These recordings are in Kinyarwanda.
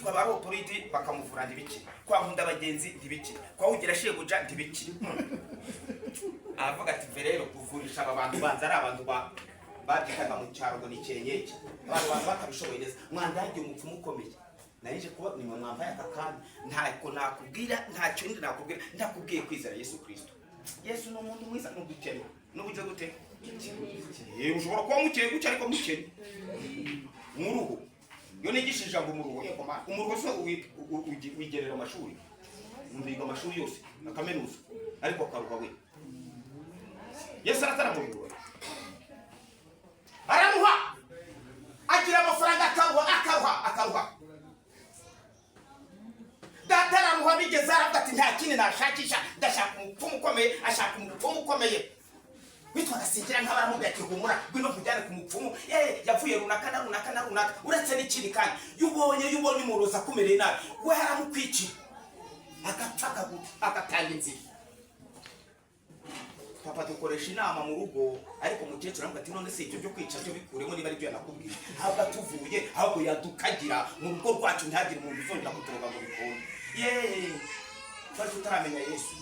Kwa ba Leopold bakamuvura ntibikire, kwa Nkunda Abagenzi ntibikire, kwa Ugira Shebuja ntibikire. Aravuga ati: "Mve rero kuvurisha aba bantu, banza ari abantu ba babyitaga mu cyaro ngo ni kienyeji, abantu bantu batabishoboye neza. Mwandagiye umupfumu ukomeye." Narije kuba nimwe mwambaye aka kanya, ntako nakubwira, nta kindi nakubwira, ndakubwiye kwizera Yesu Kristo. Yesu ni umuntu mwiza n'ubukene n'uburyo gute. Ushobora kuba mukeye gutya ariko mukene muruhu. Iyo nigisha ijambo umuruho, yego ma umuruho so wigerera amashuri, umuntu yiga amashuri yose na kaminuza ariko akaruha. We Yesu arataramubirwa, araruha, agira amafaranga akaruha, akaruha, akaruha. Data araruha, bigeze aravuga ati: "Nta kindi nashakisha, ndashaka umupfumu ukomeye." Ashaka umupfumu ukomeye witwaga Singira nk'abaramubwira ati: "Humura, ngwino nkujyane ku mupfumu." Ye yavuye runaka na runaka na runaka. Uretse n'ikindi kandi, iyo ubonye umurozi akumereye nabi, we aramukwicira agapfa, agatanga inzira. Papa dukoresha inama mu rugo, ariko umukecuru aramubwira ati: "None se ibyo byo kwica byo bikuremo, niba aribyo yanakubwiye. Ahubwo atuvuye, ahubwo yadukagira mu rugo rwacu, ntihagire umuntu uzongera kuturoga ngo bikunde." Yeee, twari tutaramenya Yesu.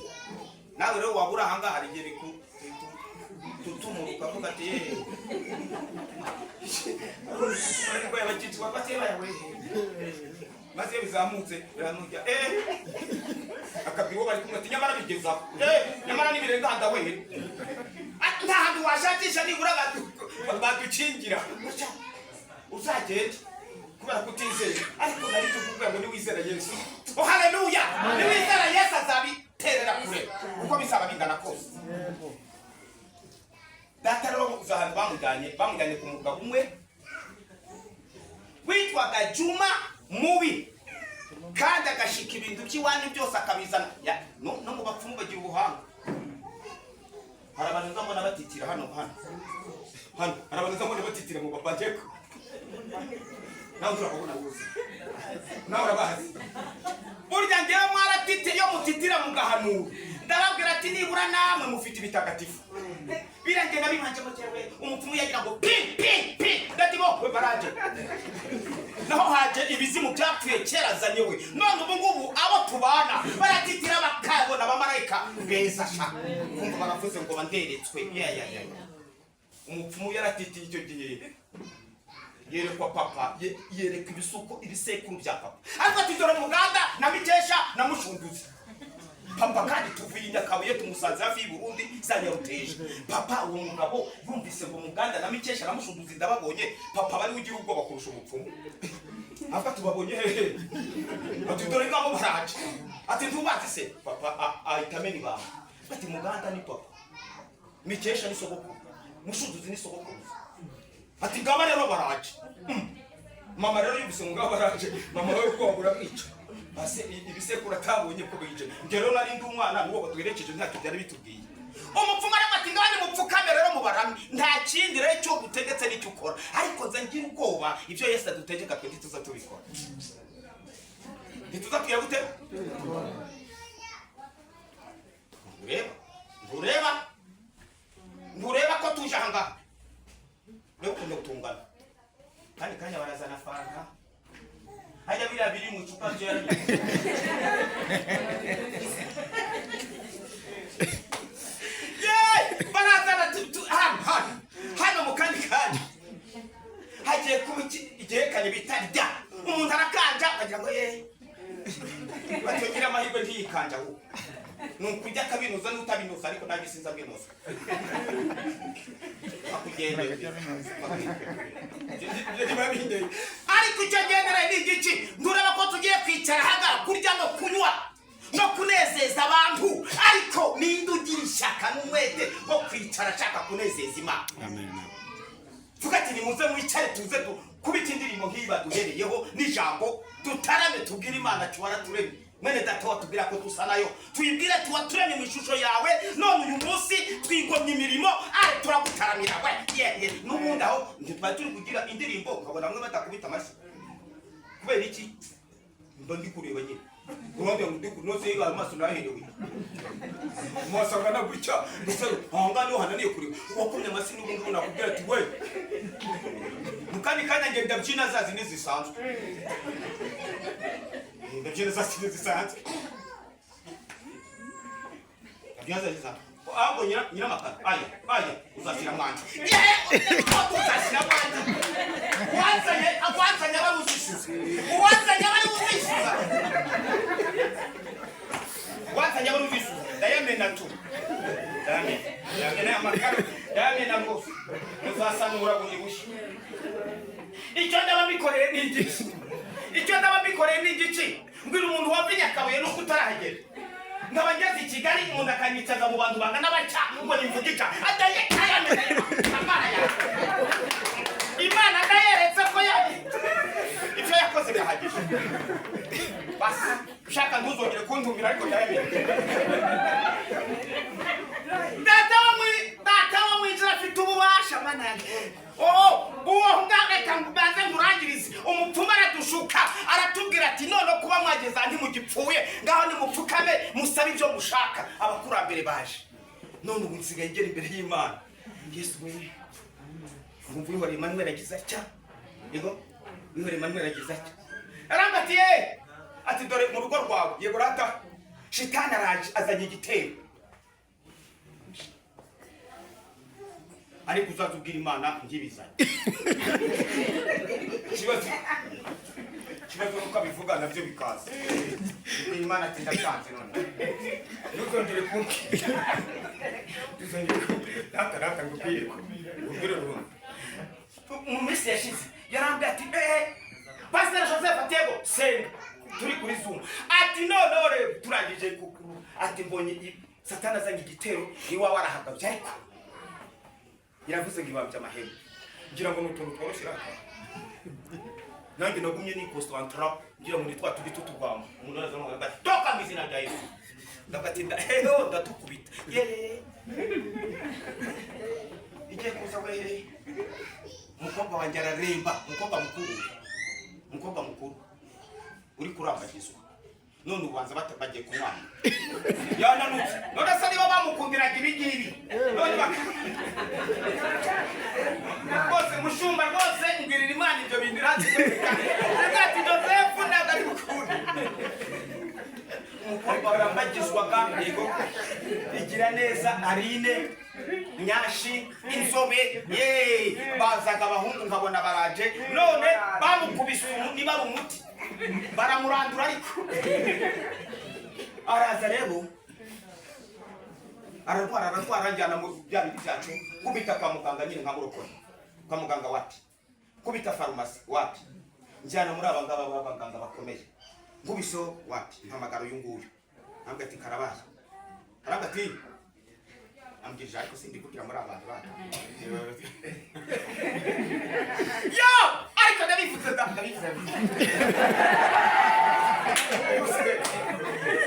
Nawe rero waba uri ahangaha, hari igihe biku tutumura ukavuga ati: "Yeee." Ariko abakecuru bafatiye bayawe, maze iyo bizamutse biranujya, akabwira uwo bari kumwe ati: "Nyamara bigezaho, nyamara nibirenga ndahwera. Nta hantu washakisha nibura badukingira." Gutya uzagende kubera kutizera, ariko nari cyo kuvuga ngo niwizera Yesu, oh haleluya, niwizera Yesu azabiterera kure uko bizaba bingana kose. Data rero uza ahantu bamujyanye ku mugabo umwe witwaga Juma Mubi, kandi agashika ibintu by'iwanyu byose akabizana. No mu bapfumu bagira ubuhanga. Hari abantu nza mbona batitira hano hano hano, hari abantu nza mbona batitira mu babajeko. Nawe turababona bose, nawe urabazi. Burya ngewe mwaratite, iyo mutitira mugahanura, ndababwira ati: "Nibura namwe mufite ibitagatifu." Biragenda bibanje mu cyewe, umupfumu yagira ngo pi pi pi, ndati bo we baraje, naho haje ibizimu byapfuye kera azanye we. None ubu ngubu abo tubana baratitira bakabona abamarayika beza sha, kumva baravuze ngo banderetswe. Ya ya ya, umupfumu yaratitiye icyo gihe, yerekwa papa, yereka ibisuko, ibisekuru bya papa, ariko ati: "Dore Muganda na Mikesha na Mushunduzi." Papa kandi tuvuye i Nyakabuye, tumusanze hafi y'i Burundi za Nyaruteje. Papa, uwo mugabo yumvise ngo Muganda na Mikesha na Mushunduzi ndababonye, papa bari ugira ubwoba kurusha umupfumu. Avuga, "Tubabonye hehe?" Ati: "Dore ngabo baraje." Ati: "Ntubazi se?" Papa ahita amena ibanga, ati: "Muganda ni papa, Mikesha ni sogokuru, Mushunduzi ni sogokuruza." Ati: "Ngaba rero baraje." Mama rero yumvise ngo ngaba baraje, mama we ubwoba buramwica. Ase ibisekuru atabonye ko bice. Njye rero nari ndi umwana, n'uwo batwerekeje ntacyo byari bitubwiye. Umupfumu aravuga ati: "Ngaho nimupfukame rero mubaramye, nta kindi rero cyo gutegetse n'icyo ukora." Ariko nza ngira ubwoba, ibyo Yesu adutegeka twe ntituza tubikora, ntituza tugira gute? Ntureba, ntureba, ntureba ko tuje aha ngaha? Reba ukuntu tungana. Kandi kanya barazana fanta hajya, biriya biri mu icupa byera. Yeee, barazana hano hano hano. Mu kandi kanya hagiye kuba igihekane bita rya, umuntu arakanja akagira ngo ye batongera amahirwe ntiyikanja, ahubwo ni ukurya akabinuza n'utabinuza, ariko nanjye sinzi abinuza akugendeye. Ibyo ntibiba bindeye, ariko icyo ngendera ni igiki? Ntureba ko tugiye kwicara ahangaha kurya no kunywa no kunezeza abantu? Ariko ninde ugira ishyaka n'umwete wo kwicara ashaka kunezeza Imana? Amen. Vuga ati: "Nimuze mwicare, tuze kubita indirimbo nk'iyi baduhereyeho n'ijambo, dutarame, tubwire Imana ati: 'Waraturemye.'" Mwene data watubwira ko dusa nayo, tuyibwire ati: "Waturemye mu ishusho yawe, none uyu munsi twigomye imirimo ari turagutaramira we." Ye n'ubundi aho ntitwari turi kugira indirimbo, ukabona bamwe batakubita amashyi kubera iki? Mba ndi kureba nyine uruhande ngo ndi kunoze amaso naherewe amaso angana gutya gusa. Aho ngaho niho hananiye kureba uwakomye amashyi. N'ubundi ubu nakubwira ati: "We." Mu kandi kanya ngenda mbyina za zindi zisanzwe. Ndabyina za kindi zisanzwe, ndabyina za zisanzwe. Ahubwo nyiramakara aya aya, uzashyira mwanjye, uzashyira mwanjye. Uwanzanye, uwanzanye aba uzishyuza, uwanzanye aba uzishyuza, uwanzanye aba uzishyuza. Ndayamena tu, ndayamena, ndayamena aya makara, ndayamena rwose. Muzasanura bundi bushya. Icyo ndaba mbikoreye ni igiki? Icyo ndaba mbikoreye ni igiki? Mbwira umuntu wava i Nyakabuye nuko utarahagera, nkaba ngeze i Kigali, umuntu akanyicaza mu bantu bangana batya ngo nimvuge ica adaye ayamena amara yawe. Imana ndayeretse ko ibyo yakoze birahagije. Basi ushaka ntuzongere kuntumira, ariko ndayamena. Data wo mwijuru afite ububasha. Mana yanjye, oh, uwo ngaho reka mbanze nkurangirize. Umupfumu aradushuka, aratubwira ati: "None kuba mwageze aha ntimugipfuye, ngaho nimupfukame musabe ibyo mushaka." Abakurambere baje, none ubu nsigaye ngera imbere y'Imana. Yesu we, ngumva wihoreye Emmanuel agize atya. Yego, wihoreye Emmanuel agize atya, arambwira ati: "Ye," ati: "Dore mu rugo rwawe, yego rata, shitani araje azanye igitero, ariko uzaza ubwira Imana ngibizanye." Ikibazo nuko abivuga nabyo bikaza. Ubwira Imana ati: "Ndatanze, none ntuzongere kumbwira, ntuzongere kumbwira." Data, data, ngubwire, ngubwire urumva. Mu minsi yashize yarambwiye ati: "Eh, Pastor Joseph," ati: "Yego, senga." Turi kuri Zoom, ati: "None rero turangije kukuru," ati: "Mbonye Satani azanye igitero iwawe, arahagabye, ariko iravuze ngo ibambye amahema." Ngira ngo ni utuntu tworoshye raka. Nanjye nagumye nikosantara, ngira ngo ni twa tundi tutugambo umuntu araza ngo ati: "Toka mu izina rya Yesu." Ndagatinda heho, ndatukubita ye. Igiye kuza wehe, umukobwa wanjye araremba, umukobwa mukuru, umukobwa mukuru uri kurambagizwa. None ubanza bagiye kumwanga, yananutse. None se niba bamukundiraga ibi ngibi, none rwose mushumba, rwose mbwirira Imana ibyo bintu iranzi kwereka. Ati: "Joseph ntabwo ari bukunde." Umukobwa warambagizwaga, yego, igira neza Aline Nyashi inzobe ye, bazaga abahungu nkabona baraje, none bamukubise niba ari umuti baramurandura, ariko araza rero ararwara, ararwara, njyana mu bya bindi byacu, kubita kwa muganga nyine nka murokore, kwa muganga wapi, kubita farumasi wapi, njyana muri aba ngaba b'abaganga bakomeye, nkubiso wapi, mpamagara uyu nguyu, ntabwo ati: "Karabaye." Arambwira ati, ambwirije, ariko sindi kugira muri abantu bandi yo, ariko ndabivuze da, ndabivuze,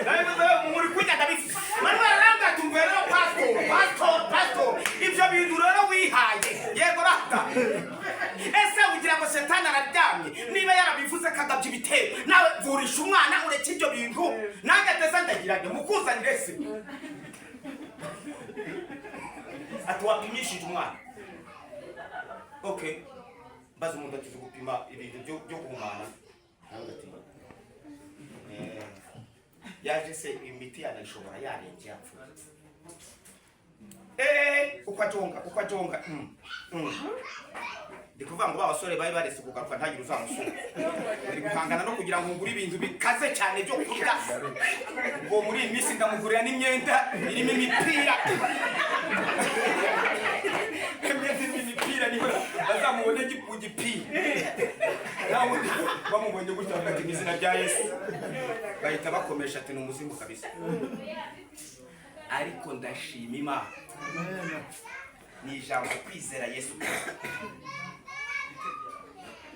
ndabivuze muri kujya, ndabivuze. Manuel arambwira ati: "Umva rero pastor, pastor, pastor, ibyo bintu rero wihaye, yego rata, ese ugira ngo Satani araryamye? Niba yarabivuze kagabye ibitero, nawe vurisha umwana ureke ibyo bintu." Nanjye ateze ndagira ngo mukuzanire se. Ati: "Wapimishije umwana?" Okay, mbaza umuntu ati: "Uzi gupima ibintu byo guhumana?" Aravuga ati: "Eh, yaje se imiti yanayishobora, yarenze yapfuye." Eh, uko ajonga, uko ajonga. Ndi kuvuga ngo ba basore bari baretse kugaruka, ntagire uzamusura. Ndi guhangana no kugira ngo ngure ibintu bikaze cyane byo kurya, ngo muri iyi minsi ndamugurira n'imyenda irimo imipira, imyenda irimo imipira, niho bazamubone mu gipira. Nawe bamubonye gutya bafata mu izina rya Yesu, bahita bakomesha ati: "Ni umuzimu kabisa." Ariko ndashima Imana, ni ijambo kwizera Yesu Kristo.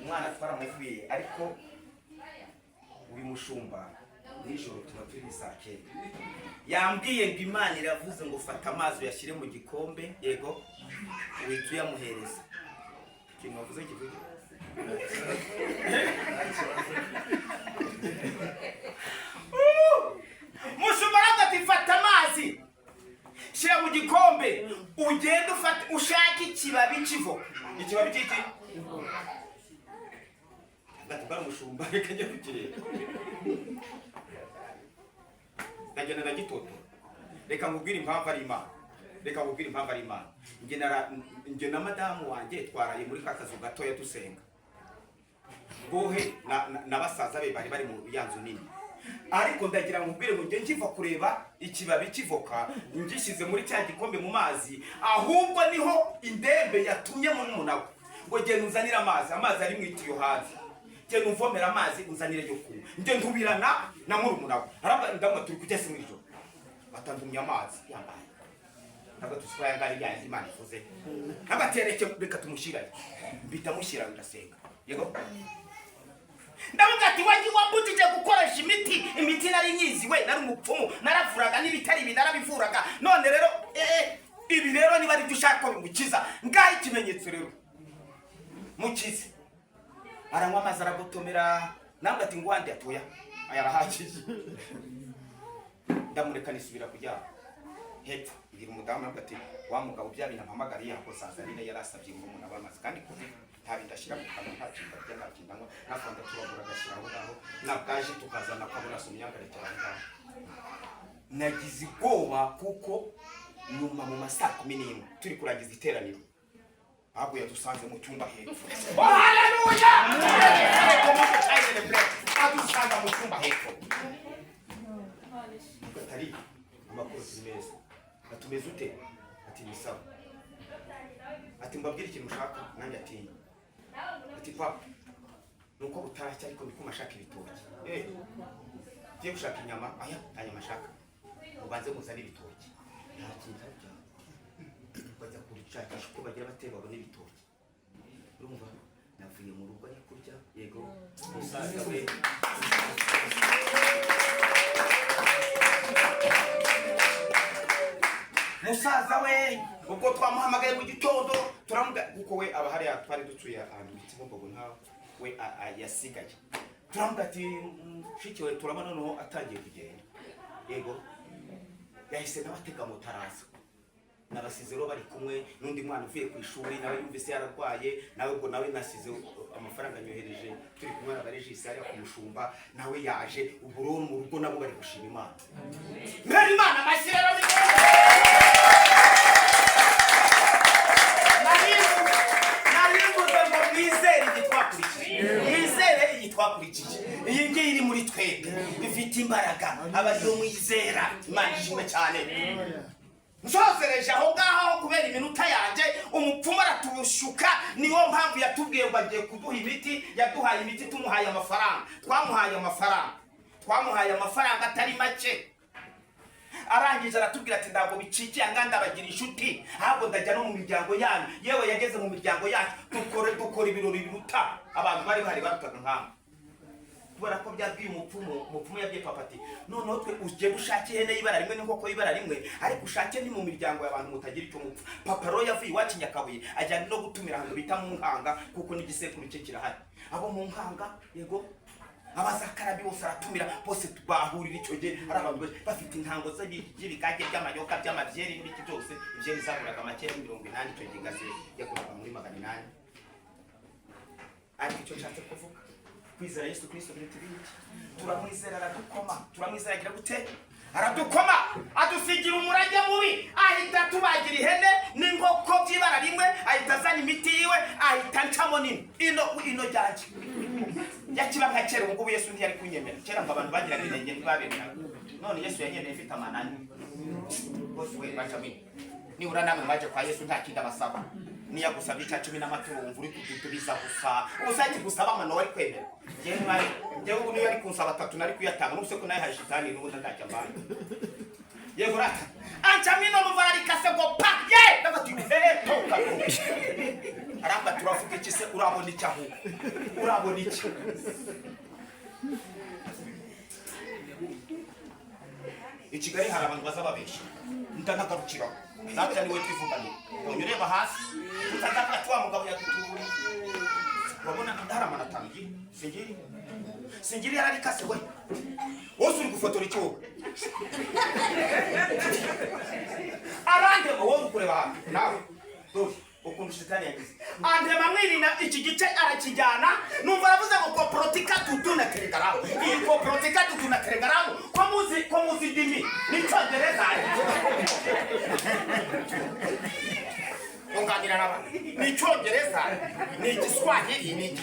Umwana twaramuvuye, ariko uyu mushumba nijoro tuba turi saa 9, yambwiye ngo Imana iravuze ngo fata amazi uyashyire mu gikombe, yego, uhita uyamuhereza. Ikintu wavuze kivuge. Mushumba aravuga ati: "Fata amazi, shyira mu gikombe, ugende ufate ushake ikibabi cy'ivoka." Ikibabi cy'iki? Ati: "Bwana mushumba, reka njye kukireba." Ndagenda ndagitotora. Reka nkubwire impamvu ari Imana, reka nkubwire impamvu ari Imana. Njye na madamu wanjye twaraye muri ka kazu gatoya dusenga. Bohe na basaza be bari bari mu ya nzu nini. Ariko ndagira ngo nkubwire ngo njye nkiva kureba ikibabi kivoka, ngishyize muri cya gikombe mu mazi, ahubwo niho indembe yatumye murumuna we ngo: "Genda unzanire amazi." Amazi ari mu itiyo hanze. "Genda umvomera amazi, unzanire yo kunywa." Njye ntubirana na murumuna we. Arambwira, ndamubwira, turi kujya se muri ijoro, batandumye amazi yambaye. Ntabwo tuzi ko aya ngaya yandi Imana ivuze. Ntabwo atereke, reka tumushyirayo. Mpita mushyira, ndasenga. Yego, ndavuga ati: "Wajye wambujije gukoresha imiti." Imiti nari nyizi we, nari umupfumu, naravuraga n'ibitari ibi narabivuraga. None rero ibi rero niba ari byo ushaka ko bimukiza, ngaho ikimenyetso rero, mukize. Aranywa amazi, aragotomera. Ntabwo ati ngo wandi atoya, aya arahagije. Ndamureka, nisubira kuryama hepfo. Mbwira umudamu, nabwo ati: "Wa mugabo, bya bintu ampamagariye ako Sazarine yari asabye ngo umuntu abe amazi, kandi kubi nta bindi ashyira mu kanwa, nta kintu arya, nta kintu anywa, nta fanta turagura agashyira aho ngaho, na bwaje tukazana akabona asomye akarekera aho ngaho." Nagize ubwoba kuko nyuma mu ma saa 11 turi kurangiza iteraniro, ahubwo yadusanze mu cyumba hepfo. Oh, haleluya! Adusanga mu cyumba hepfo. Atari amakuru turi meza. Atumeze ute? Ati: "Ni sawa." Ati: "Mbabwire ikintu ushaka nanjye." Atinya. Ati: "Papa, nuko butaracya, ariko ndikuma ashaka ibitoki." Ngiye gushaka inyama. Aya nta nyama ashaka, mubanze muzane ibitoki. Nta kintu arya. Bajya kurishakisha uko bagira bate babone ibitoki. Urumva navuye mu rugo ari kurya. Yego, musaza we. Musaza we, ubwo twamuhamagaye mu gitondo, turamuga kuko we aba hariya twari dutuye ahantu bita Bumbogo, nkaho we yasigaye. Turamuga ati: "Mushiki we, turabona noneho atangiye kugenda." Yego, yahise nawe atega moto araza. Nabasize rero bari kumwe n'undi mwana uvuye ku ishuri, nawe yumvise yararwaye nawe. Ubwo nawe nasize amafaranga nyohereje, turi kumwe na barejisi hariya ku mushumba, nawe yaje. Ubwo rero mu rugo nabo bari gushima Imana. Mbere Imana amashyi rero. Narivuze ngo mwizere iyi twakurikije, mwizere iyi twakurikije. Iyi ngiyi iri muri twebwe ifite imbaraga, aba ariyo mwizera. Imana ishimwe cyane. Nsozereje aho ngaho kubera iminota yanjye. Umupfumu aratushuka, niyo mpamvu yatubwiye ngo agiye kuduha imiti. Yaduhaye imiti tumuhaye amafaranga. Twamuhaye amafaranga, twamuhaye amafaranga atari make. Arangije aratubwira ati: "Ntabwo bicikiye anga, ndabagira inshuti, ahubwo ndajya no mu miryango yanyu." Yewe, yageze mu miryango yacu, dukora ibirori biruta abantu bari bahari, barutaga nk'amwe, kubera ko byabwiye umupfumu. Umupfumu yabwiye papa ati: "Noneho twe ugiye gushaka ihene y'ibara rimwe n'inkoko y'ibara rimwe, ariko ushake ni mu miryango y'abantu mutagira icyo mupfa." Papa rero yavuye iwacu i Nyakabuye, ajyana no gutumira ahantu bita mu Nkanga, kuko n'igisekuru cye kirahari, abo mu Nkanga. Yego, abazakarabi bose aratumira, bose bahurira icyo gihe ari abantu benshi, bafite intango z'ibigage, by'amayoka, by'amabyeri n'ibiki byose. Ibyeri zaguraga make 80 icyo gihe, gaze yaguraga muri 800. Ariko icyo nshatse kuvuga, kwizera Yesu Kristo biruta ibindi. Turamwizera aradukoma. Turamwizera agira gute? Aradukoma, adusigira umurage mubi. Ahita tubagira ihene n'inkoko by'ibara rimwe, ahita azana imiti yiwe, ahita ncamo nini ino ino ryanjye yakiba nka kera. Ubu ngubu Yesu ntiyari kunyemera. Kera ngo abantu bagiraga intege ntibabemeraga, none Yesu yanyemeye mfite amanani bose we bacamo ino. Nibura namwe mwaje kwa Yesu, nta kindi abasaba. Niyo agusabye icya cumi n'amaturo, wumva uri kudutubiza gusa. Ubusa gusaba amano wari kwemera. Njyewe mwari, njyewe ubu niyo ari kunsaba atatu nari kuyatanga, n'ubuse ko nayihaye shitani, n'ubundi ntacyo ambaye. Yego rata, ancamo ino, numva ararikase ngo pa ye. Ndavuga ati: "Toka." Aramba, turavuga iki se? Urabona iki ahubwo? Urabona iki? I Kigali hari abantu baza babeshya. Ndanagarukiraho data, niwe twivuganira. Ubonye ureba hasi, utazavuga ati: "Wa mugabo yadutuburiye." Urabona hari amano atanu ngira, singiri, singiri yararikase we. Wose uri gufotora iki wowe? Arandema, wowe uri kureba hano nawe. Dore ukuntu shitani yagize, andema mwirina iki gice arakijyana. Numva aravuze ngo koporotika tutu na telegaramu. Iyi koporotika tutu na telegaramu, ko muzi indimi. Raba ni Icyongereza, ni Igiswahili, ni iki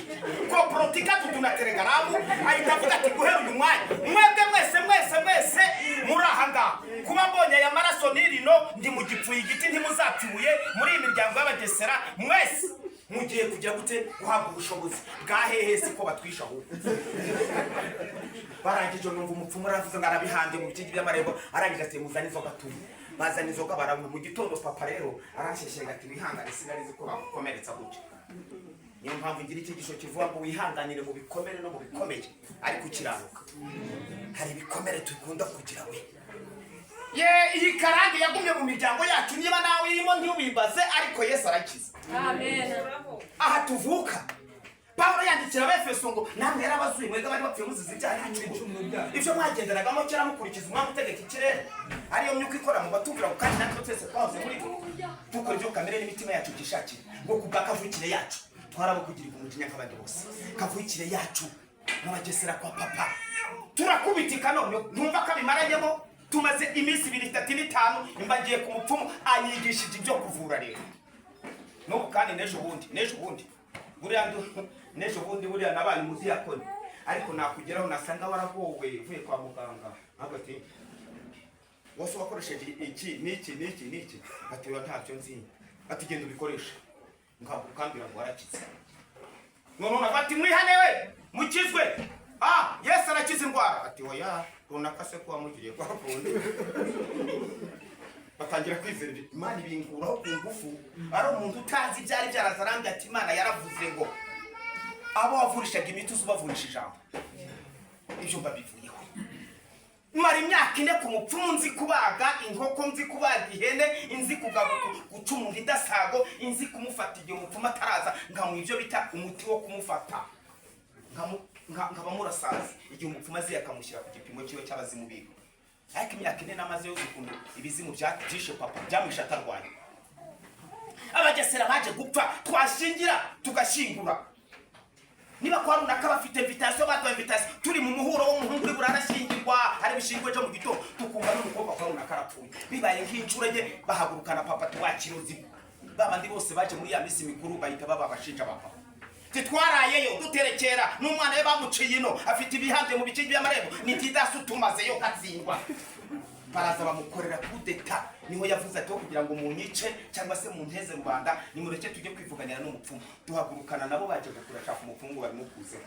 koporotika tutuna telegaramu. Ahita avuga ati: "Guhera uyu mwanya, mwebwe mwese mwese mwese muri aha ngaha, kuba mbonye aya maraso n'irino, ndi mu gipfuye igiti, ntimuzapfuye muri iyi miryango y'Abagesera. Mwese mugiye kujya gute guhabwa ubushobozi bwa hehe? Siko batwisha ahubwo." Barangije, numva umupfumu aravuze ngo arabihambye mu bikingi by'amarembo. Arangije ati: "Muzane inzoga tunywe." Bazana inzoga, baranywa. Mu gitondo papa rero aranshyeshyenga ati: "Wihangane, sinari nzi ko bagukomeretsa gutya." Niyo mpamvu ngira icyigisho kivuga ngo wihanganire mu bikomere no mu bikomeye, ariko ukiranuka. Hari ibikomere dukunda kugira we. Ye, iyi karande yagumye mu miryango yacu. Niba nawe irimo ntubimbaze, ariko Yesu arakiza. Amen. Aha tuvuka, Pawulo yandikira Abefeso ngo: "Namwe yarabazuye, mwebwe bari bapfuye muzize ibyaha n'ibicumuro, ibyo mwagenderagamo kera mukurikiza umwami utegeka ikirere, ariyo myuka ikora mu batumvira, ngo kandi natwe twese twahoze muri bo, dukora ibyo kamere n'imitima yacu byishakira." Ngo kubwa kavukire yacu twarabo kugirirwa umujinya nk'abandi bose. Kavukire yacu n'Abagesera kwa papa turakubitika. None ntumva ko abimaranyemo, tumaze iminsi 2, 3, 5, imba ngiye ku mupfumu, anyigishije ibyo kuvura. Rero n'ubu kandi n'ejo bundi, n'ejo bundi buriya n'ejo bundi buriya nabaye umudiyakoni, ariko nakugeraho nasanga waragowe uvuye kwa muganga, ntabwo ati: "Wose wakoresheje iki n'iki n'iki n'iki?" Ati: "Oya, ntabyo nzi." Ati: "Genda ubikoreshe." Ukambwira ngo warakize. None ati: "Mwihane we, mukizwe, ah, Yesu arakiza indwara." Ati: "Oya, runaka se ko wamugiriye kwa kundi?" Batangira kwizera ibyo. Imana ibinguraho ku ngufu. Ari umuntu utazi ibyari byaraza, arambwira ati: "Imana yaravuze ngo abo wavurishaga imiti uzi ubavurisha ijambo." Ibyo mbabivuyeho. Mara imyaka 4 ku mupfumu, nzi kubaga inkoko, nzi kubaga ihene, nzi guca umuntu idasago, nzi kumufata igihe umupfumu ataraza, nkamuha ibyo bita umuti wo kumufata, nkaba murasaza igihe umupfumu aziye, akamushyira ku gipimo cyiwe cy'abazimu biwe. Ariko imyaka 4 namaze yose, ukuntu ibizimu byishe papa, byamwishe atarwaye. Abagesera baje gupfa, twashingira tugashyingura. Niba kwa runaka bafite invitation, baduha invitation, turi mu muhuro w'umuhungu uri burarashyingirwa, ari bushingwe ejo mu gitondo, tukumva n'umukobwa kwa runaka arapfuye. Bibaye nk'inshuro enye, bahagurukana papa tuwakirozi. Babandi bose baje muri ya minsi mikuru bahita baba abashinja ba papa. Titwarayeyo duterekera n'umwana we bamuciye ino, afite ibihambye mu bikingi by'amarembo, ni tidasi utumazeyo katsindwa. Baraza bamukorera kudeta. Niho yavuze ati: "Kugira ngo munyice cyangwa se munteze rubanda, nimureke tujye kwivuganira n'umupfumu." Duhagurukana nabo baje gukurashaka umupfumu ngo babimukuzeho.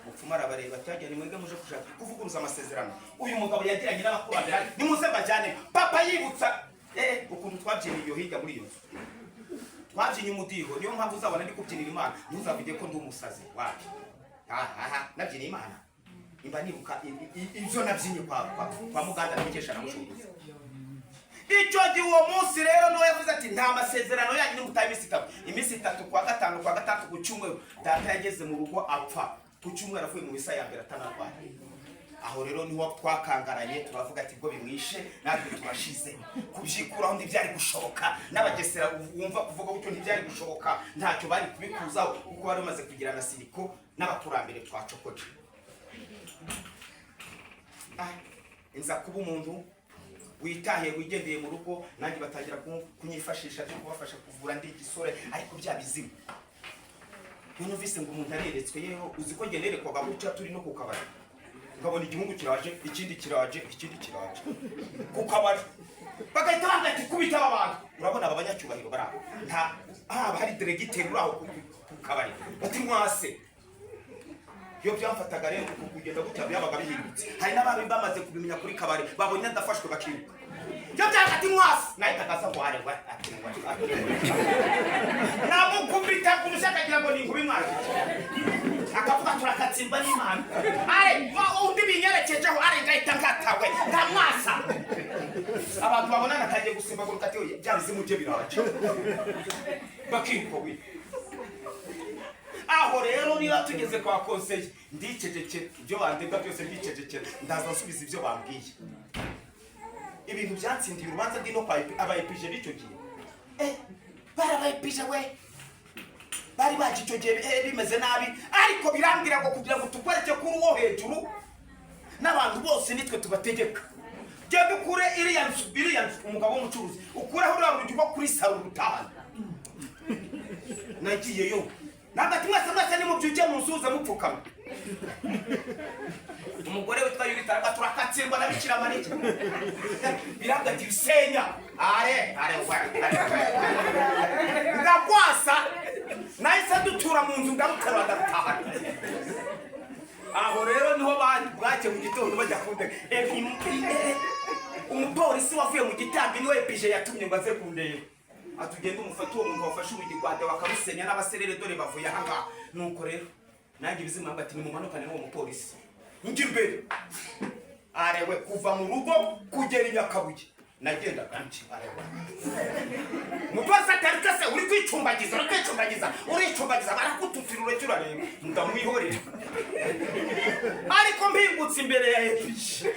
Umupfumu arabareba ati: "Ni mwebwe muje gushaka kuvuguruza amasezerano uyu mugabo yagiranye n'abakurambere, nimuze mbajyane." Papa yibutsa ukuntu twabyiniye iyo hirya muri iyo nzu, twabyinnye umudiho. Niyo mpamvu uzabona ndi kubyinira Imana, ntuzavuge ko ndi umusazi. Wapi, aha nabyiniye Imana, imba nibuka ibyo nabyinnye kwa Muganda n'Umukesha na Mushuguzi icyo gihe. Uwo munsi rero niwe yavuze ati: "Nta masezerano yanyu nimutaye iminsi 3." Iminsi 3, kwa gatanu, kwa gatandatu, ku cyumweru data yageze mu rugo apfa ku cyumweru, avuye mu misa ya mbere, atanarwaye. Aho rero niho twakangaranye, turavuga ati: "Ubwo bimwishe, natwe turashize." Kubyikuraho ntibyari gushoboka. N'Abagesera wumva kuvuga gutyo ntibyari gushoboka, ntacyo bari kubikuzaho, kuko bari bamaze kugira na siriko n'abakurambere twacokoje. Ah, nza kuba umuntu witahiye, wigendeye mu rugo, nanjye batangira kunyifashisha byo kubafasha kuvura, ndi igisore, ariko bya bizimu. Iyo numvise ngo umuntu areretswe, yewe, uzi ko njye nerekwaga gutya turi no ku kabari, nkabona igihungu kiraje, ikindi kiraje, ikindi kiraje ku kabari, bagahita bambwira ati: "Kubita aba bantu." Urabona aba banyacyubahiro bari aho, nta haba hari diregiteri uri aho ku kabari, bati: "Mwase." Iyo byamfataga rero, uku kugenda gutya byabaga bihindutse. Hari n'abari bamaze kubimenya kuri kabari, babonye ndafashwe bakiruka. Iyo byaga ati: "Mwase," nahitaga aza ngo hare ati namukubita kurusha, akagira ngo ni inkuba imwaje, akavuga turakatsimba n'Imana. Are undi binyerekejeho, are ngahita nkatawe nkamwasa. Abantu babona natangiye gusimbaguruka, ati: "Oya, bya bizimu bye biraje," bakiruka we. Aho rero niba tugeze kwa konseye, ndicecekera. Ibyo bandega byose ndicecekera, ndaza nsubiza ibyo bambwiye. Ibintu byatsindiye urubanza ndi no kwa abayepije b'icyo gihe, barabayepije we, bari baje icyo gihe, bimeze nabi. Ariko birambwira ngo kugira ngo tukwereke kuri uwo hejuru n'abantu bose nitwe tubategeka, genda ukure iriya nzu, iriya nzu, umugabo w'umucuruzi, ukureho uriya rugi rwo kuri saro, urutahane. Nagiyeyo ntabwo mwese mwese nimubyuke munsuhuze mupfukama. Umugore witwa Yurita aravuga, turakatsindwa na Bikira Mariya. Biravuga ati senya are are we ndagwasa. Nahise dutura mu nzu, ndaruterura ndarutahana. Aho rero niho bwake mu gitondo bajya kundega. Umupolisi wavuye mu gitambi niwe pije yatumye ngo aze kundeba, atugenda umufate uwo muntu wafashe urugi rwa Deo bakarusenya n'abaserere, dore bavuye aha ngaha. Nuko rero nanjye ibizima ati nimumanukane n'uwo mupolisi. Njya imbere arewe, kuva mu rugo kugera i Nyakabuye nagendaga nti arewe. Umupolisi atari se uri kwicumbagiza, uri kwicumbagiza, uricumbagiza, barakututira ureke urareba. Ndamwihorera, ariko mpingutse imbere ya epije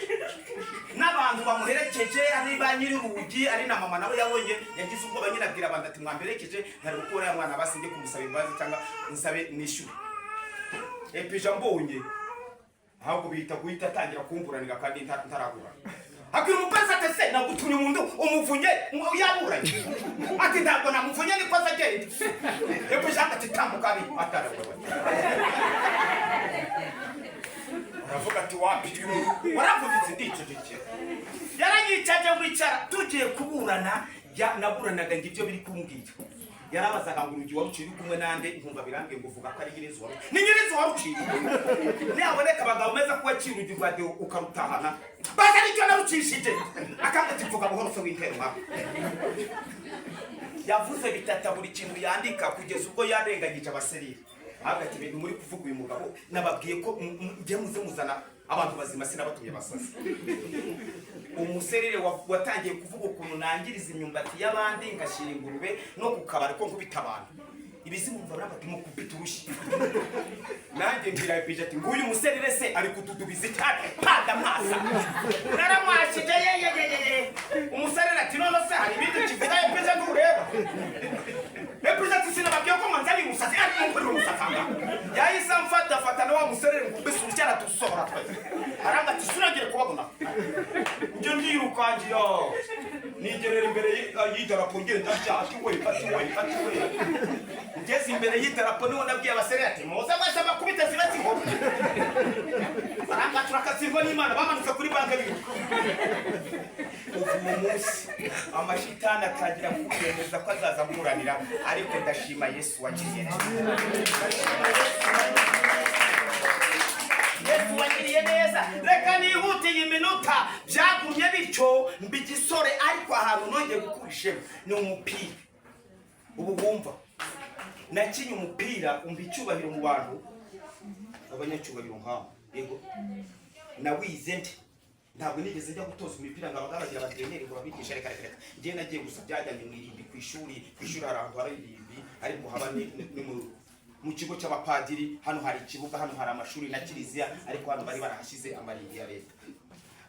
n'abantu bamuherekeje, ari ba nyiri urugi, ari na mama nawe yabonye yagize ubwoba nyine, abwira abantu ati mwamperekeje ntari gukura ya mwana, basi njye kumusaba imbabazi cyangwa nsabe nishyure. Epije ambonye ahubwo bihita guhita atangira kumburanira kandi ntarabura. Abwira umupolisi ati se nagutumye umuntu umuvunye yaburanye? Ati ntabwo namuvunye, niko aza agenda. Epije ati tambuka ari atarawe. Aravuga ati wapi, waravunitse. Ndicecekera, yaranyicaje ngo icara. Tugiye kuburana, naburanaga ngo ibyo biri kumbwira. Yarabazaga ngo urugi waruciye uri kumwe nande? Nkumva birambwiye ngo uvuga ko ari nyirizo waruciye, ni nyirizo waruciye. Niyaboneka abagabo meza ko waciye urugi rwa Deo ukarutahana, baza nicyo narucishije. Akanga ati mvuga buhoro se w'intero nkawe. Yavuze bitata buri kintu yandika kugeza ubwo yarengagije abaserire. Ahubwo ati ibintu muri kuvuga uyu mugabo, nababwiye ko njye muze muzana abantu bazima, sinabatumye abasazi. Umuserire watangiye kuvuga ukuntu nangiriza imyumbati y'abandi, ngashyira ingurube no ku kabari ko nkubita abantu. Ibizimu mva baravuga ati mukubita urushyi. Nanjye mbwira epije ati nguyu muserire se ari kududubiza cyane pada mwasa naramwashije yeyeyeye. Umuserire ati none se hari ibindi kivuga? Epije ntureba? Epije ati sinababwiye ko mwanzaniye umusazi, ariko mukorera umusazi aha. Yahise amfata, afata na wa muserire ngo mbese urushyi, aradusohora twese. Aranga ati sinongere kubabona. Njye ndirukangira nigerera imbere y'idarapo, ngenda ntya ati we, ati we, ati we. Ngeze imbere y'idarapo niho nabwiye abaserere ati muze mwese bakubite zibe zihoma. Baranga turakatsindwa n'Imana. Bamanutse kuri banki biruka. Kuva uwo munsi amashitani atangira kwemeza ko azaza amburanira, ariko ndashima Yesu wangiriye neza. Ndashima Yesu Yesu wangiriye neza. Reka nihutiye iminota. Byagumye bityo mba igisore, ariko ahantu nongeye gukura ishema ni umupira. Ubu wumva nakinye umupira umva icyubahiro mu bantu, abanyacyubahiro nkawe. Yego, nawize nte? Ntabwo nigeze njya gutoza imipira ngo abagabo bagira abageneri ngo babigishe. Reka reka reka, njye nagiye gusa byajyanye mu irimbi ku ishuri. Ku ishuri hari ahantu hari irimbi, ariko haba ni mu kigo cy'abapadiri. Hano hari ikibuga, hano hari amashuri na kiliziya, ariko hano bari barahashyize amarimbi ya leta.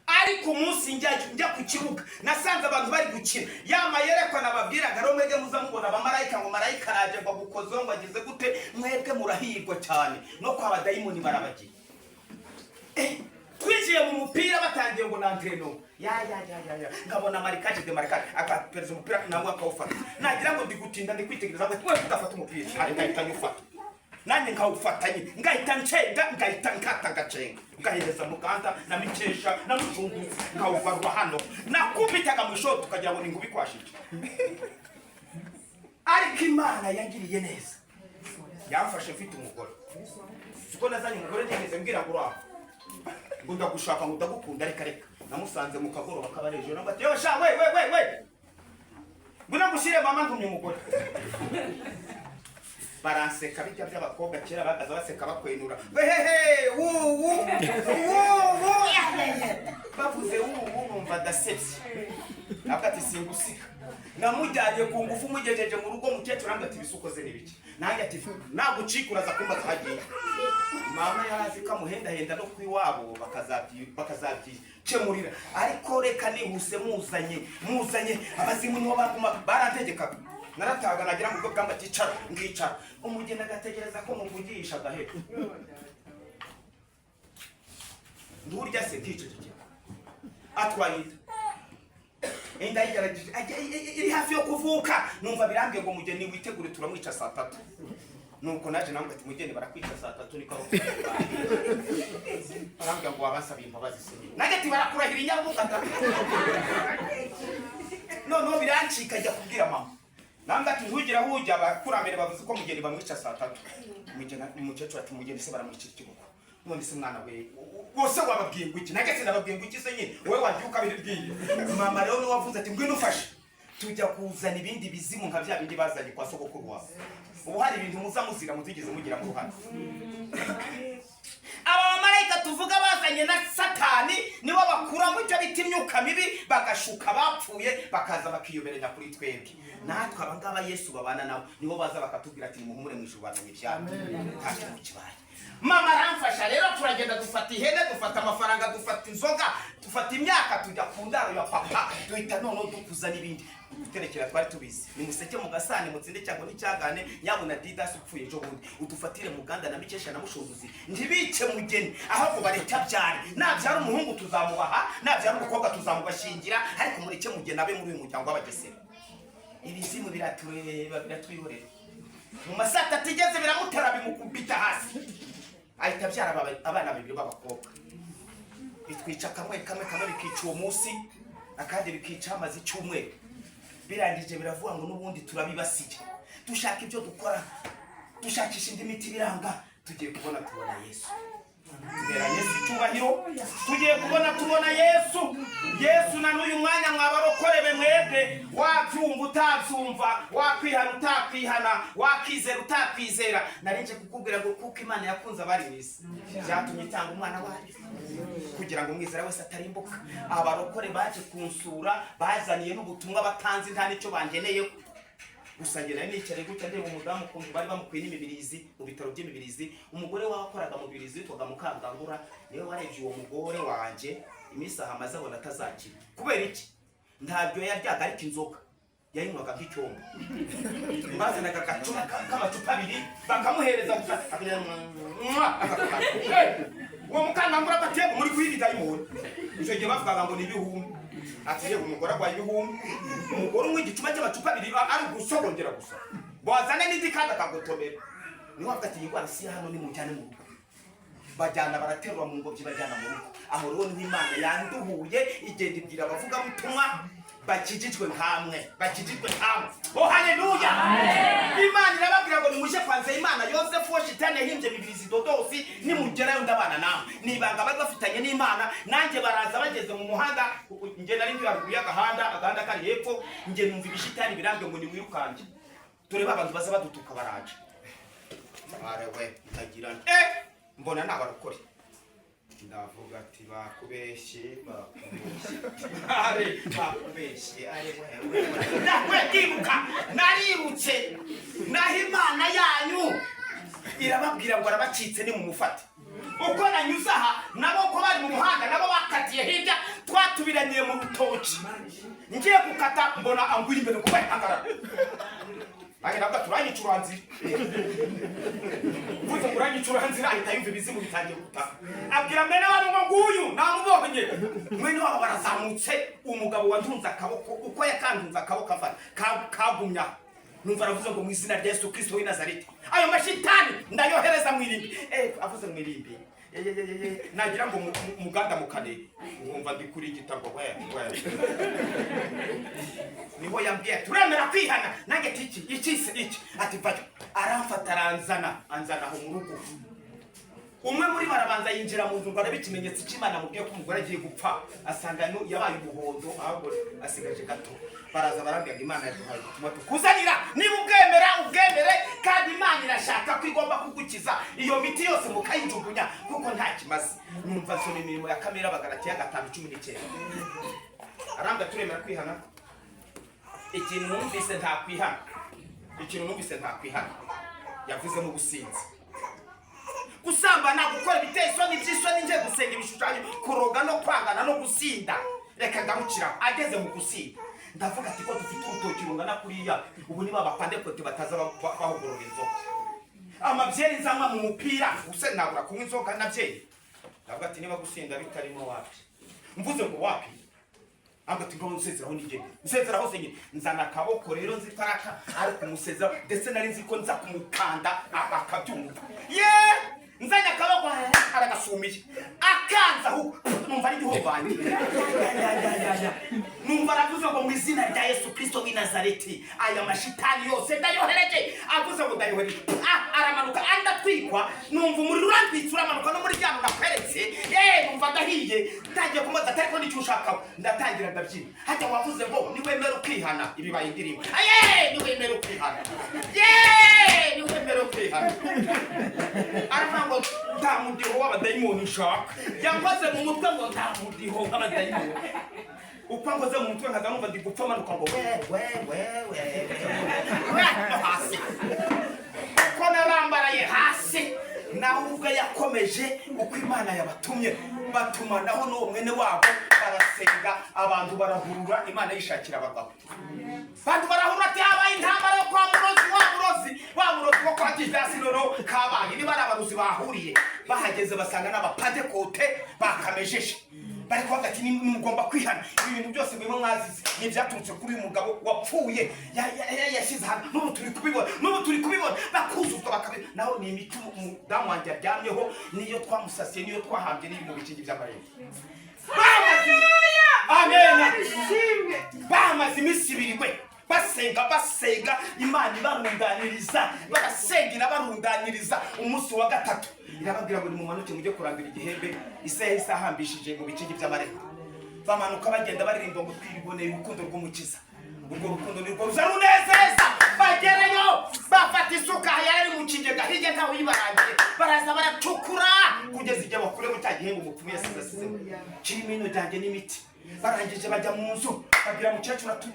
Ariko umunsi njya ku kibuga nasanze abantu bari gukina ya mayerekwa nababwiraga. Rero mwebwe muza mubona abamarayika ngo marayika araje ngo agukozeho ngo agize gute, mwebwe murahirwa cyane no kwa badayimoni barabagira. Twinjiye mu mupira batangiye ngo na entraînement ya ya ya ya ya, nkabona marquage de marquage, akapereza umupira nawe akawufata, nagira ngo ndi gutinda, ndi kwitegereza ngo we udafata umupira, ariko ahita anyufata, nanjye nkawufata nyine, ngahita ncenga, ngahita nkata, ngacenga, ngahereza muganda na mikesha na mucunguzi, nkawugarura hano. Nakubitaga mu ishoti ukagira ngo ni inkuba ikwashije. Ariko Imana yangiriye neza, yamfashe mfite umugore. Siko nazanye umugore ntigeze mbwira ngo uraho ngo ndagushaka, ngo ndagukunda. Reka reka, namusanze mu kagoroba kabarejo nabwo ati yo sha we we we we, ngwino ngushyire mama, ntumye umugore. Baranseka bijya by'abakobwa kera bagaza baseka bakwenura wehehe wuwu wuwu, bavuze wuwu numva ndasebye. Nabwo ati singusiga. Namujyanye ku ngufu, mugejeje mu rugo mukecuru arambwira ati ibisukoze ni biki? Nanjye ati nagucika uraza kumbaza hagiye. Mama yari azi ko amuhendahenda no ku iwabo bakazabyikemurira, ariko reka nihuse muzanye muzanye abazimu niho baguma barantegekaga. Narataga nagira ngo ubwo bwamba aticara nkicara, umugeni agategereza ko muvugisha agahera. Nturya se? Nticecekera. Atwaye inda. Inda yigerageje iri hafi yo kuvuka. Numva birambwiye ngo mugeni witegure, turamwica saa 3. Nuko naje namwe ati mugeni barakwica saa 3, niko barambwira ngo wabasabiye imbabazi se. Nanjye ati barakurahira inyabuga. Noneho birancika, njya kubwira mama. Nambwa ati ntugire aho ujya, abakurambere bavuze ko mugeni bamwica saa 3. Umukecuru ati mugeni se baramwicira ikiboko? None se mwana we, bose wababwiye ngo iki? Nanjye sinababwiye ngo iki se nyine, wowe wagiye ukabibwiye mama. Rero niwe wavuze ati ngwino ufashe, tujya kuzana ibindi bizimu nka bya bindi bazanye kwa sogokuru wawe. Ubu hari ibintu muza muzira mutigeze mugira mu ruhare. Aba bamarayika tuvuga bazanye na Satani nibo bakuramo icyo bita imyuka mibi, bagashuka abapfuye, bakaza bakiyoberanya kuri twebwe. Natwe abangaba Yesu babana nabo, nibo baza bakatubwira ati nimuhumure, mu ijuru bamenye ibyago, nta kintu kibaye. Mama aramfasha rero, turagenda dufata ihene, dufata amafaranga, dufata inzoga, dufata imyaka, tujya ku ndaro ya papa. Duhita noneho dukuza n'ibindi guterekera twari tubizi. Nimuseke mu gasane, mutsinde cyago n'icyagane. Nyabuna Didasi upfuye ejo bundi, udufatire Muganda na Mikesha na Mushunguzi, ntibice mugeni, ahubwo bareke abyare. Nabyara umuhungu tuzamubaha, nabyara umukobwa tuzamubashingira, ariko mureke mugeni abe muri uyu muryango w'Abagesera. Ibizimu biratureba, biratwihorera. Mu ma saa 3 igeze biramutera, bimukubita hasi, ahita abyara abana babiri b'abakobwa. Bitwica kamwe kamwe kamwe, bikica uwo munsi, akandi bikica amaze icyumweru. Birangije biravuga ngo n'ubundi turabibasiye. Dushaka ibyo dukora, dushakisha indi miti, biranga. Tugiye kubona tubona Yesu, tubera Yesu icyubahiro. Tugiye kubona tubona Yesu. Yesu na n'uyu mwanya, mwabarokorebe mwebwe, wabyumva utabyumva, wakwihana utakwihana, wakizera utakwizera, narinje kukubwira ngo kuko Imana yakunze abari mu isi, byatumye itanga umwana wayo kugira ngo umwizera wese atarimbuka. Abarokore baje kunsura, bazaniye n'ubutumwa batanze, nta n'icyo bangeneyeho. Gusa njye nari nicaye gutya ndeba umudamu ukuntu bari bamukuye n'imibirizi mu bitaro by'imibirizi. Umugore wakoraga mu mibirizi witwaga Mukangangura, niwe warebye uwo mugore wanjye iminsi ahamaze, abona atazakira. Kubera iki? Ntabyo yaryaga, ariko inzoga yayinywaga nk'icyombo. Bazanaga agacupa k'amacupa abiri bakamuhereza gusa, akagira mwa, akakara. Uwo Mukangangura ati yego muri kuyiba dayimoni. Icyo gihe bavugaga ngo ni ibihumbi. Ati yewe, umugore arwaye ibihumbi, umugore unywa igicuma cy'amacupa abiri ari ugusogongera gusa, wazana n'indi kandi akagotomera. Niwe wavuga ati iyi ndwara si hano, nimujyane mu rugo. Bajyana, baraterura mu ngobyi, bajyana mu rugo. Aho rero niho Imana yanduhuye, igenda ibwira abavugabutumwa bakijijwe nkamwe, bakijijwe nkamwe. Oh haleluya! Imana irababwira ngo nimuje kwa Nzeyimana Yosefu, wo shitani yahimbye bibiri zidodosi, nimugerayo ndabana namwe. Ni ibanga bari bafitanye n'Imana. Nanjye baraza, bageze mu muhanda, njye nari ndi haruguru y'agahanda, agahanda kari hepfo. Njye numva ibishitani birambye ngo nimwirukange, dore ba bantu baza badutuka baraje. Arewe, ndagira nti mbona ni abarokore. Ndavuga ati bakubeshye, bakubeshye, are bakubeshye, are wewe. Nawe ndiruka, narirutse. Naho Imana yanyu irababwira ngo arabacitse, ni mumufate. Uko nanyuze aha, nabo ko bari mu muhanda, nabo bakatiye hirya, twatubiraniye mu rutoki. Ngiye gukata, mbona anguye imbere kuba hagarara. Nanjye ndavuga turanyicuranzira. Mvuze ngo uranyicuranzira, ahita yumva ibizimu bitangiye gutaka, abwira mwene wabo ngo nguyu namubonye. Mwene wabo barazamutse. Umugabo wantunze akaboko, uko yakantunze akaboko afata kagumya aho. Numva aravuze ngo mu izina rya Yesu Kristo w'i Nazareti, ayo mashitani ndayohereza mu irimbi. Avuze mu irimbi, nagira ngo muganda mu kanege, nkumva ndi kuri igitabo we we. Niho yambwiye ati uremera kwihana? Nanjye ati iki iki se iki? Ati vayo. Aramfata, aranzana, anzana aho mu rugo. Umwe muri barabanza yinjira mu nzu ngo arebe ikimenyetso cy'Imana amubwiye ko umugore agiye gupfa, asanga yabaye umuhondo, ahubwo asigaje gato. Baraza barambwira ngo Imana yaduhaye ubutumwa tukuzanira, niba ubwemera ubwemere, kandi Imana irashaka ko igomba kugukiza, iyo miti yose mukayijugunya kuko nta kimaze. Numva nsoma imirimo ya kamere, Abagalatiya 5:19. Arambwira turemera kwihana. Ikintu numvise ntakwihana, ikintu numvise ntakwihana, yavuzemo ubusinzi, gusambana, gukora ibiteye isoni by'isoni, ngiye gusenga ibishushanyo, kuroga no kwangana no gusinda. Reka ngarukira ageze mu gusinda. Ndavuga ati ko dufite urutoki rungana kuriya, ubu niba abapandekote bataza bahogorora inzoga, amabyeri nzanywa mu mupira use, nabura kunywa inzoga na byeri. Ndavuga ati niba gusinda bitarimo, wapi. Mvuze ngo wapi. Ahubwo ati: "Ngaho nsezeraho nigende." Nsezeraho se nyine, nzana akaboko rero, nzi ko araka ari kumusezeraho, ndetse nari nzi ko nza kumukanda akabyumva. Ye, nzanye akaboko, aragasumiye, akanza ahubwo numva ari igihombanyi. Numva aravuze ngo: "Mu izina rya Yesu Kristo w'i Nazareti, aya mashitani yose ndayohereje." Avuze ngo ndayohereje, aramanuka, andatwikwa. Numva umuriro urantwitse, uramanuka no muri ryano nakweretse. Numva ndahiye, ntangiye kumubaza ati: "Ariko nicyo ushakaho?" Ndatangira ndabyina. Hajya wavuze ngo niwemera ukihana, ibibaye indirimbo. Aye, niwemera ukihana, ye, niwemera ukihana. Aravuga ngo: "Nta mudiho w'abadayimoni nshaka." Yankoze mu mutwe ngo: "Nta mudiho w'abadayimoni." Uko ankoze mu mutwe, nkaza numva ndi gupfa, manuka ngo we we we we we no hasi. Uko narambaraye hasi, nawe ubwo yakomeje uko Imana yabatumye, batumanaho n'uwo mwene wabo, barasenga, abantu barahurura. Imana yishakira abagabo, abantu barahurura ati: "Habaye intambara yo kwa murozi, wa murozi, wa murozi wo kwa Didasi." Noneho kabaye, niba ari abarozi bahuriye, bahageze basanga n'abapadekote bakamejeje, bari kuvuga ati: "Nimugomba kwihana, ibi bintu byose murimo mwazize ni ibyaturutse kuri uyu mugabo wapfuye yashyize ahantu. N'ubu turi kubibona, n'ubu turi kubibona." Bakuzuzwa, bakabi naho ni imiti umudamu wanjye aryamyeho, niyo twamusasiye, niyo twahambye, n'iri mu bikingi by'amarembo. Amen. Bamaze iminsi 2 we basenga, basenga, Imana ibarundaniriza, barasenga, irabarundaniriza. Umunsi wa gatatu irababwira ngo: "Nimumanuke mujye kurandura igihembe ise yahise ahambishije mu bikingi by'amarembo." Bamanuka bagenda baririmba ngo: "Twiboneye urukundo rw'Umukiza, urwo rukundo nirwo ruza runezeza." Bagerayo bafata isuka yari ari mu kigega hirya, ntawe uyibarangiye. Baraza baracukura kugeza igihe bakuremo cya gihembe umupfumu yasize asizemo, kirimo ino ryanjye n'imiti. Barangije bajya mu nzu, babwira mukecuru ati: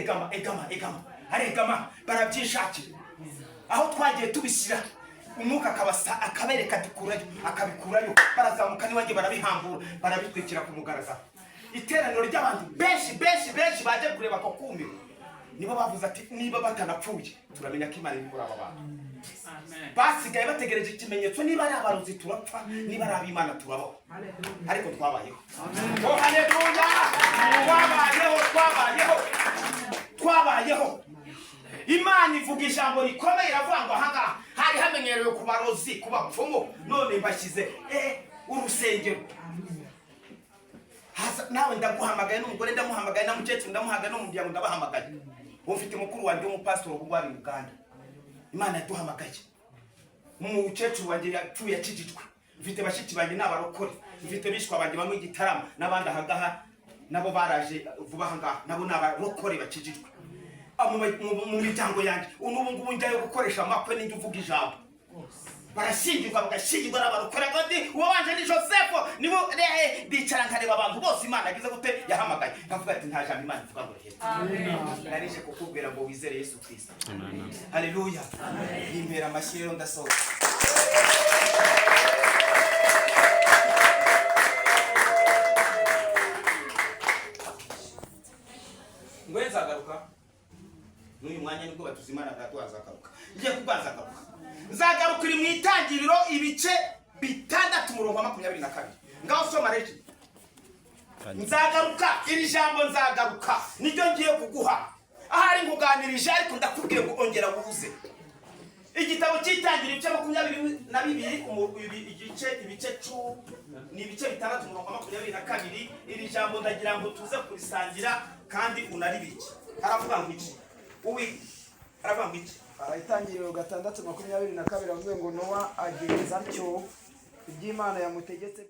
"Egama, egama, egama." Aregama, barabyishakira aho twagiye tubishyira, umwuka akabasa akabereka ati: "Kurayo." Akabikurayo, barazamuka n'iwanjye, barabihambura, barabitwikira ku mugaragaro. Iteraniro ry'abantu benshi benshi benshi baje kureba ako kumiro, nibo bavuze ati: "Niba batanapfuye, turamenya ko Imana iri muri aba bantu." Basigaye bategereje ikimenyetso: niba ari abarozi turapfa, niba ari ab'Imana turabaho. Ariko twabayeho. Oh, haleluya! Twabayeho, twabayeho, twabayeho. Imana ivuga ijambo rikomeye, iravuga ngo: "Ahangaha hari hamenyerewe ku barozi, ku bapfumu, none mbashyize urusengero." Haza nawe ndaguhamagaye, n'umugore ndamuhamagaye, na mukecuru ndamuhamagaye, no mu muryango ndabahamagaye. Ubu mfite mukuru wanjye w'umupasitori, ubu ngubu ari Uganda. Imana yaduhamagaye. Umukecuru wanjye yapfuye akijijwe. Mfite bashiki banjye ni abarokore. Mfite bishwa banjye bamwe i Gitarama, n'abandi ahangaha nabo baraje vuba ahangaha, nabo ni abarokore bakijijwe. Mu miryango yanjye n'ubu ngubu njyayo gukoresha amakwe, n'ijya uvuga ijambo, barashyingirwa, bagashyingirwa n'abarokore. Ngo uwabanje ni Joseph, nibo ndicara nkareba abantu bose Imana yagize gute, yahamagaye, nkavuga ati: "Nta jambo Imana ivuga ngo rihete." Narije kukubwira ngo wizere Yesu Kristo. Haleluya! Nimpera amashyi rero, ndasohoka. Ngo nzagaruka n'uyu mwanya nibwo batuze Imana bwato, nzagaruka, ngiye kubwa nzagaruka. Nzagaruka iri mu Itangiriro ibice 6, umurongo wa 22. Ngaho soma rero. Nzagaruka, iri jambo nzagaruka niryo ngiye kuguha. Ahari nkuganirije, ariko ndakubwiye ngo ongera wuze. Igitabo cy'Itangiriro, ibice 22, igice ibice cu ni ibice 6, umurongo wa 22. Iri jambo ndagira ngo tuze kurisangira kandi unaribike. Haravuga ngo iki? Uwi haravuga ngo iki? Itangiriro 6:22 avuze ngo: "Nowa agenza atyo iby'Imana yamutegetse."